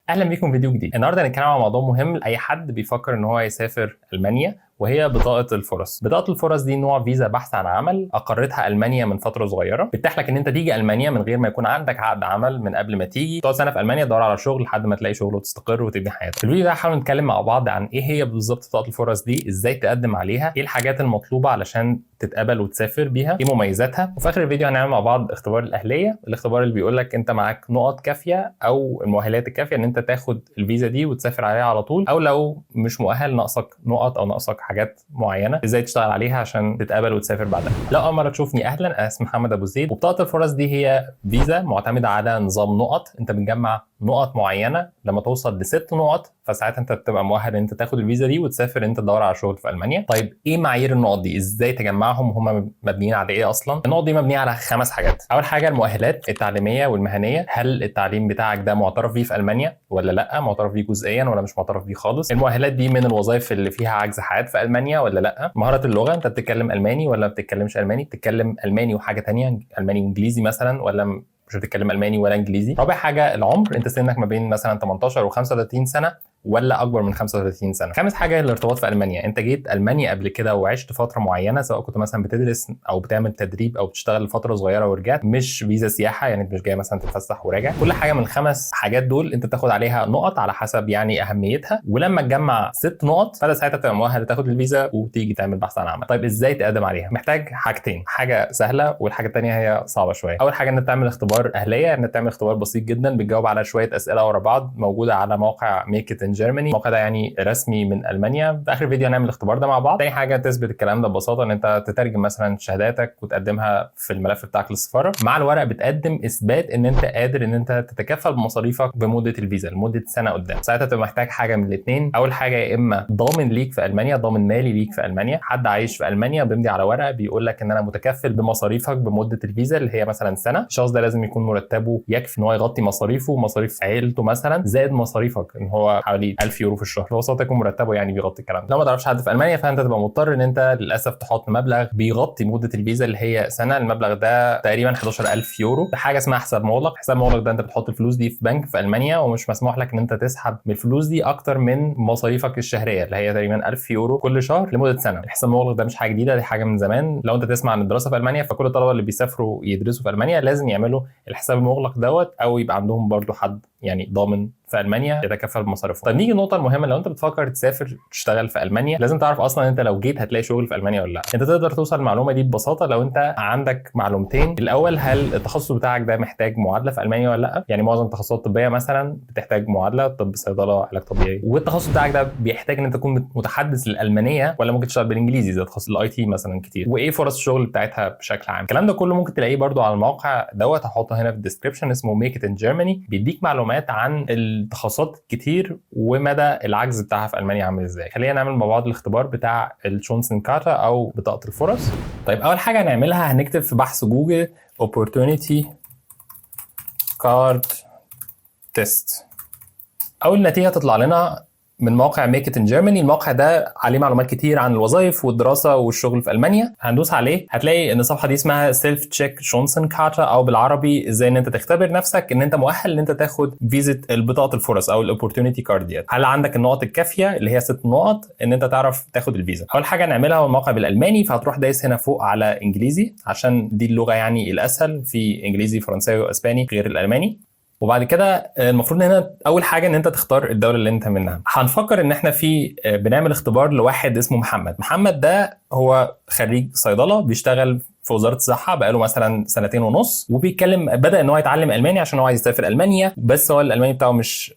اهلا بيكم في فيديو جديد. النهارده هنتكلم عن موضوع مهم لاي حد بيفكر ان هو يسافر المانيا، وهي بطاقة الفرص. بطاقة الفرص دي نوع فيزا بحث عن عمل اقرتها المانيا من فترة صغيره، بتتيح لك ان انت تيجي المانيا من غير ما يكون عندك عقد عمل من قبل ما تيجي، تقعد سنة في المانيا تدور على شغل لحد ما تلاقي شغل وتستقر وتبني حياتك. في الفيديو ده هنحاول نتكلم مع بعض عن ايه هي بالظبط بطاقة الفرص دي، ازاي تقدم عليها، ايه الحاجات المطلوبة علشان تتقبل وتسافر بيها، ايه مميزاتها. وفي اخر الفيديو هنعمل مع بعض اختبار الاهليه، الاختبار اللي بيقول لك انت معاك نقط كافيه او المؤهلات الكافيه ان انت تاخد الفيزا دي وتسافر عليها على طول، او لو مش مؤهل ناقصك نقط او ناقصك حاجات معينة ازاي تشتغل عليها عشان تتقبل وتسافر بعدها. لو اول مرة تشوفني اهلا، انا اسمي محمد ابو زيد. وبطاقه الفرص دي هي فيزا معتمدة على نظام نقط، انت بتجمع نقط معينه، لما توصل ل6 نقط فساعتها انت بتبقى مؤهل ان انت تاخد الفيزا دي وتسافر انت تدور على شغل في المانيا. طيب ايه معايير النقط دي؟ ازاي تجمعهم؟ وهم مبنيين على ايه اصلا؟ النقط دي مبنية على 5 حاجات. اول حاجة المؤهلات التعليمية والمهنيه، هل التعليم بتاعك ده معترف بيه في المانيا ولا لا؟ معترف بيه جزئيا ولا مش معترف بيه خالص؟ المؤهلات دي من الوظائف اللي فيها عجز حاد في المانيا ولا لا؟ مهارة اللغه، انت بتتكلم الماني ولا ما بتتكلمش الماني؟ بتتكلم الماني وحاجه تانية، الماني وانجليزي مثلا، ولا مش بتتكلم الماني ولا انجليزي؟ رابع حاجة العمر، انت سنك ما بين مثلا 18 و 35 سنة ولا اكبر من 35 سنه؟ خامس حاجة الارتباط في المانيا، انت جيت المانيا قبل كده وعشت فترة معينه، سواء كنت مثلا بتدرس او بتعمل تدريب او بتشتغل لفترة صغيرة ورجعت، مش فيزا سياحة يعني انت مش جاي مثلا تتفسح وراجع. كل حاجة من الخمس حاجات دول انت بتاخد عليها نقط على حسب يعني اهميتها، ولما تجمع 6 نقط فانت ساعتها تبقى مؤهل تاخد الفيزا وتيجي تعمل بحث عن عمل. طيب ازاي تقدم عليها؟ محتاج حاجتين، حاجة سهلة والحاجة الثانية هي صعبة شويه. اول حاجة انك تعمل اختبار اهليه، انك تعمل اختبار بسيط جدا بتجاوب على شوية اسئلة ورا بعض موجودة على موقع Make it in Germany، الموقع ده يعني رسمي من المانيا. في اخر الفيديو هنعمل الاختبار ده مع بعض. تاني حاجة تثبت الكلام ده ببساطة ان انت تترجم مثلا شهاداتك وتقدمها في الملف بتاعك للسفاره. مع الورق بتقدم اثبات ان انت قادر ان انت تتكفل بمصاريفك بمدة الفيزا لمدة سنة قدام. ساعتها تبقى محتاج حاجة من الاثنين. اول حاجة يا اما ضامن ليك في المانيا، ضامن مالي ليك في المانيا، حد عايش في المانيا بيمضي على ورقة بيقول لك ان انا متكفل بمصاريفك بمدة الفيزا اللي هي مثلا سنه. الشخص ده لازم يكون مرتبه يكفي ان هو يغطي مصاريفه ومصاريف عيلته مثلا، زائد مصاريفك ان هو حوالي 1000 يورو في الشهر. ببساطة يكون مرتبه يعني بيغطي الكلام ده. لو ما تعرفش حد في المانيا فانت تبقى مضطر ان انت للاسف تحط مبلغ بيغطي مده الفيزا اللي هي سنه. المبلغ ده تقريبا 11000 يورو. حاجة اسمها حساب مغلق. حساب مغلق ده انت بتحط الفلوس دي في بنك في المانيا، ومش مسموح لك ان انت تسحب من الفلوس دي اكتر من مصاريفك الشهرية اللي هي تقريبا 1000 يورو كل شهر لمدة سنه. الحساب المغلق ده مش حاجة جديده، دي حاجة من زمان. لو انت تسمع عن الدراسة في المانيا فكل الطلبة اللي بيسافروا يدرسوا في المانيا لازم يعملوا الحساب المغلق دوت، او يبقى عندهم برضو حد يعني ضامن في المانيا يتكفل بمصاريفهم. طيب نيجي النقطة المهمه، لو انت بتفكر تسافر تشتغل في المانيا لازم تعرف اصلا انت لو جيت هتلاقي شغل في المانيا ولا لا. انت تقدر توصل المعلومة دي ببساطة لو انت عندك معلومتين. الاول، هل التخصص بتاعك ده محتاج معادلة في المانيا ولا لا؟ يعني معظم التخصصات الطبية مثلا بتحتاج معادله، طب، صيدله، علاج طبيعي. والتخصص بتاعك ده بيحتاج ان انت تكون متحدث للالمانيه ولا ممكن تشتغل بالانجليزي زي تخصص ال IT مثلا كتير؟ وايه فرص الشغل بتاعتها بشكل عام؟ الكلام ده كله ممكن تلاقيه برده على الموقع دوت، هحطه هنا في ال description، اسمه Make it in Germany. بيديك معلومات عن التخصصات كتير ومدى العجز بتاعها في المانيا عامل ازاي. خلينا نعمل مع بعض الاختبار بتاع ال Chancenkarte او بطاقة الفرص. طيب اول حاجة هنعملها هنكتب في بحث جوجل opportunity card test. اول نتيجة تطلع لنا من موقع Make it in Germany. الموقع ده عليه معلومات كتير عن الوظائف والدراسة والشغل في المانيا. هندوس عليه هتلاقي ان الصفحة دي اسمها self check Chancenkarte، او بالعربي ازاي ان انت تختبر نفسك ان انت مؤهل ان انت تاخد فيزا البطاقة الفرص او ال opportunity card ديت. هل عندك النقط الكافيه اللي هي 6 نقط ان انت تعرف تاخد الفيزا؟ اول حاجة نعملها، هو الموقع بالالماني، فهتروح دايس هنا فوق على انجليزي عشان دي اللغة يعني الاسهل، في انجليزي فرنساوي واسباني غير الالماني. وبعد كده المفروض هنا اول حاجة ان انت تختار الدولة اللي انت منها. هنفكر ان احنا في بنعمل اختبار لواحد اسمه محمد. محمد ده هو خريج صيدله، بيشتغل في وزارة الصحة بقاله مثلا سنتين ونص، وبيتكلم بدا ان هو يتعلم الماني عشان هو عايز يسافر المانيا، بس هو الالماني بتاعه مش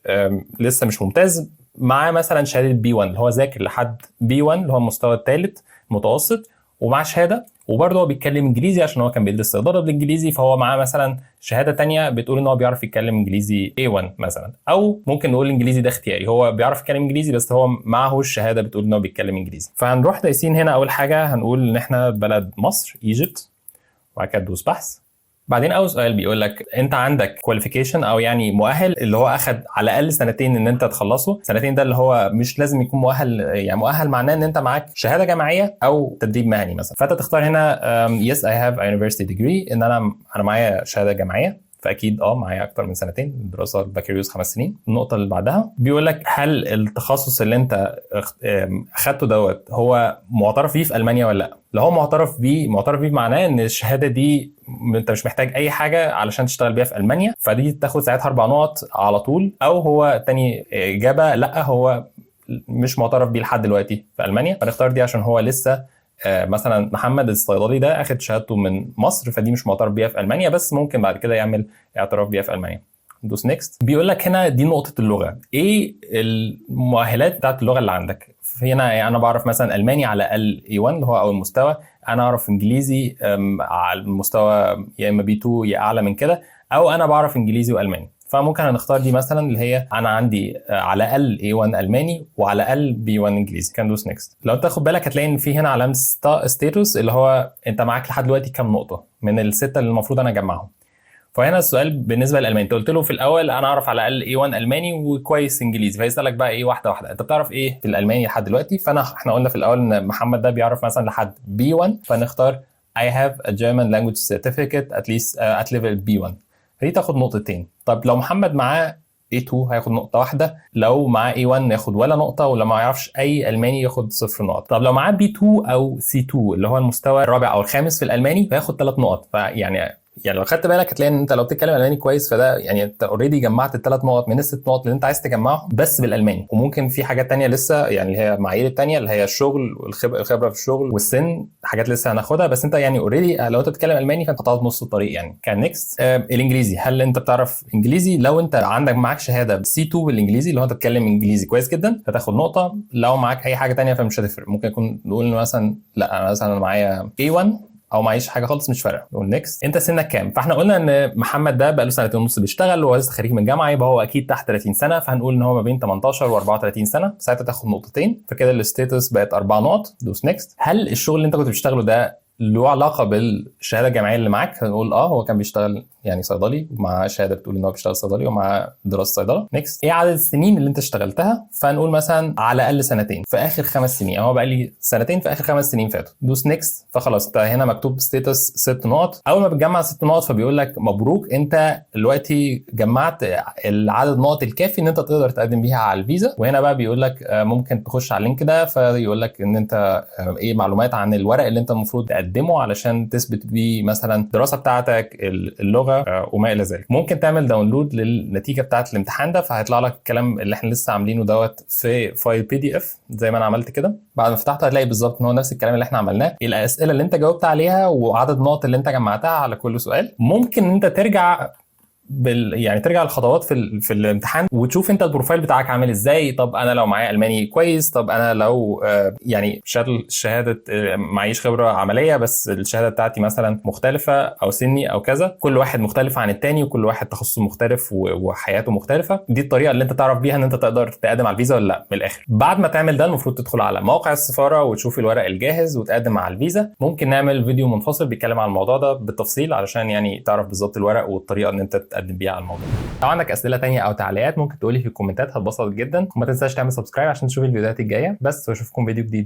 لسه مش ممتاز. معاه مثلا شهادة B1، اللي هو ذاكر لحد B1 اللي هو المستوى الثالث متوسط، ومعاه شهاده. وبرضه هو بيتكلم انجليزي عشان هو كان بيدرس صيدلة بالانجليزي، فهو معاه مثلا شهادة تانية بتقول ان هو بيعرف يتكلم انجليزي A1 مثلا، او ممكن نقول الانجليزي ده اختياري، هو بيعرف يتكلم انجليزي بس هو معهوش الشهادة بتقول ان هو بيتكلم انجليزي. فهنروح دايسين هنا، اول حاجة هنقول ان احنا بلد مصر Egypt، وبعد كده تدوس بحث. بعدين اول سؤال بيقول لك انت عندك qualification او يعني مؤهل اللي هو اخد على الاقل سنتين ان انت تخلصه. سنتين ده اللي هو مش لازم يكون مؤهل، يعني مؤهل معناه ان انت معاك شهادة جامعية او تدريب مهني مثلا. فانت تختار هنا yes I have a university degree، ان انا معايا شهادة جامعيه. فاكيد معايا اكتر من سنتين، الدراسة البكالوريوس 5 سنين. النقطة اللي بعدها بيقول لك هل التخصص اللي انت اخدته دوت هو معترف بيه في المانيا ولا لا؟ لو هو معترف بيه، معترف بيه معناه ان الشهادة دي انت مش محتاج اي حاجة علشان تشتغل بيها في المانيا، فدي تاخد ساعتها 4 نقط على طول. او هو تاني اجابه لا، هو مش معترف بيه لحد دلوقتي في المانيا، فنختار دي عشان هو لسه مثلا محمد الصيدلي ده اخد شهادته من مصر، فدي مش معترف بيها في المانيا، بس ممكن بعد كده يعمل اعتراف بيها في المانيا. دوس next. بيقول لك هنا دي نقطة اللغه، ايه المؤهلات بتاعت اللغة اللي عندك؟ هنا انا بعرف مثلا الماني على الاقل A1 اللي هو اول مستوى، انا اعرف انجليزي على المستوى يا اما B2 يا اعلى من كده، او انا بعرف انجليزي والماني. فممكن هنختار دي مثلا اللي هي انا عندي على الاقل A1 الماني وعلى الاقل B1 انجليزي. كان دوس next. لو تاخد بالك هتلاقي ان في هنا علامة status، اللي هو انت معاك لحد دلوقتي كام نقطة من الستة اللي المفروض انا اجمعهم. فهنا السؤال بالنسبة للالماني، انت قلت له في الاول انا اعرف على الاقل A1 الماني وكويس انجليزي، فيسالك بقى ايه واحدة واحده، انت بتعرف ايه في الالماني لحد دلوقتي؟ احنا قلنا في الاول ان محمد ده بيعرف مثلا لحد B1، فنختار I have a German language certificate at least at level B1، فدي تاخد نقطتين. طب لو محمد معاه A2 هياخد نقطة واحدة، لو معاه A1 ياخد ولا نقطة، ولو ما يعرفش أي ألماني ياخد 0 نقط. طب لو معاه B2 أو C2 اللي هو المستوى الرابع أو الخامس في الألماني فياخد 3 نقط. فيعني لو خدت بالك هتلاقي ان انت لو بتتكلم الماني كويس فده يعني انت already جمعت ال3 نقط من ال6 نقط اللي انت عايز تجمعهم بس بالالماني. وممكن في حاجات تانية لسه، يعني اللي هي المعايير التانية اللي هي الشغل والخبرة في الشغل والسن، حاجات لسه هناخدها، بس انت يعني already لو انت بتتكلم الماني فانت قطعت نص الطريق يعني. كان next. الانجليزي، هل انت بتعرف انجليزي؟ لو انت عندك معاك شهادة C2 بالانجليزي، اللي هو انت بتتكلم انجليزي كويس جدا، فتاخد نقطه. لو معاك اي حاجة تانية فمش هتفرق. ممكن يكون نقول مثلا لا، انا مثلا معايا A1 او معيش حاجة خالص، مش فارقه. نقول next. انت سنك كام؟ فاحنا قلنا ان محمد ده بقى له سنتين ونص بيشتغل وهو لسه خريج من جامعه، يبقى هو اكيد تحت 30 سنه، فهنقول ان هو ما بين 18 و 34 سنه، ساعتها تاخد نقطتين، فكده ال status بقت 4 نقط. دوس next. هل الشغل اللي انت كنت بتشتغله ده له علاقة بالشهادة الجامعية اللي معاك؟ هنقول هو كان بيشتغل يعني صيدلي ومع شهادة بتقول ان هو بيشتغل صيدلي ومع دراسة صيدله. next. ايه عدد السنين اللي انت اشتغلتها؟ فنقول مثلا على الاقل سنتين في اخر 5 سنين، هو بقى لي سنتين في اخر 5 سنين فاتوا. دوس next. فخلاص انت هنا مكتوب status 6 نقط. اول ما بتجمع 6 نقط فبيقول لك مبروك، انت دلوقتي جمعت العدد النقط الكافي ان انت تقدر تقدم بيها على الفيزا. وهنا بقى بيقول لك ممكن تخش على ال link ده، فيقول لك ان انت ايه معلومات عن الورق اللي انت المفروض تقدمه علشان تثبت بيه مثلا الدراسة بتاعتك، اللغه، وما الى ذلك. ممكن تعمل download للنتيجة بتاعت الامتحان ده، فهيطلع لك الكلام اللي احنا لسه عاملينه دوت في file PDF زي ما انا عملت كده. بعد ما فتحته هتلاقي بالظبط ان هو نفس الكلام اللي احنا عملناه، الاسئلة اللي انت جاوبت عليها وعدد النقط اللي انت جمعتها على كل سؤال. ممكن ان انت ترجع يعني ترجع الخطوات في الامتحان وتشوف انت ال profile بتاعك عامل ازاي. طب انا لو معايا الماني كويس، طب انا لو يعني شهاده معيش خبره عملية بس الشهادة بتاعتي مثلا مختلفه، او سني او كذا، كل واحد مختلف عن التاني وكل واحد تخصصه مختلف وحياته مختلفه. دي الطريقة اللي انت تعرف بيها ان انت تقدر تقدم على الفيزا ولا لا. من الاخر بعد ما تعمل ده المفروض تدخل على موقع السفارة وتشوف الورق الجاهز وتقدم على الفيزا. ممكن نعمل فيديو منفصل بيتكلم عن الموضوع ده بالتفصيل علشان يعني تعرف بالظبط الورق والطريقة ان انت تقدم بيها على الموضوع. لو عندك اسئلة تانية او تعليقات ممكن تقولي في الكومنتات، هتبسط جدا. وما تنساش تعمل subscribe عشان تشوف الفيديوهات الجاية بس، واشوفكم فيديو جديد.